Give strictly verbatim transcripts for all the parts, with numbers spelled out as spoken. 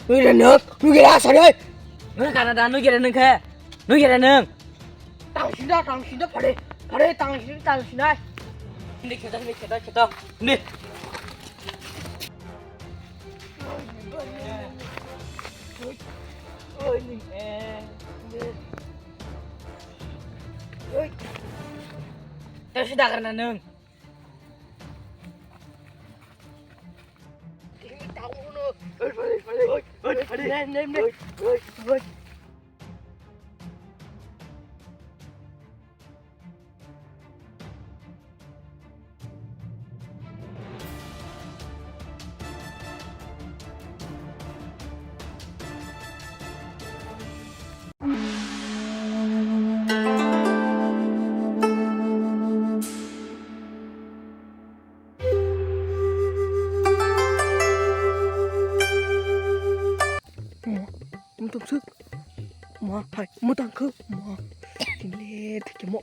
Nugire nwng, nugire asari. Nwng kana da nugire nwng khe? Nugire nwng. Tang sinda, tang sinda, phare, phare, tang sinda, tang sinda. Hindi kheda, hindi kheda, kheda, hindi. Tang sinda karna nwng. Mutum suk. Ma, thai, mutang khe. Ma, tinle thikemo.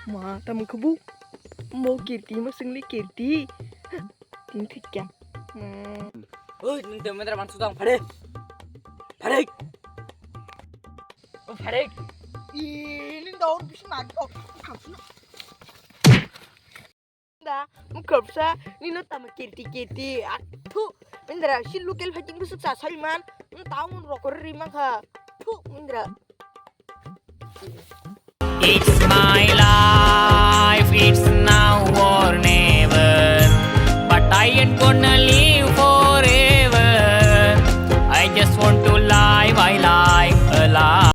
Ma, tam khe bu. Mo kirti, mo singli kirti. Tin thikya. Hmm. Oi, nwng te mendra man sudang phare. Phare. O phare. Ih, nwng daur bisi ma ko. Khapsuna. Da, mukhapsa, nino tamo kirti kirti. Athu, mendra si local fighting busuk sa saliman. Nwng town rokor ri mangkha. Thu, mendra. It's my life, it's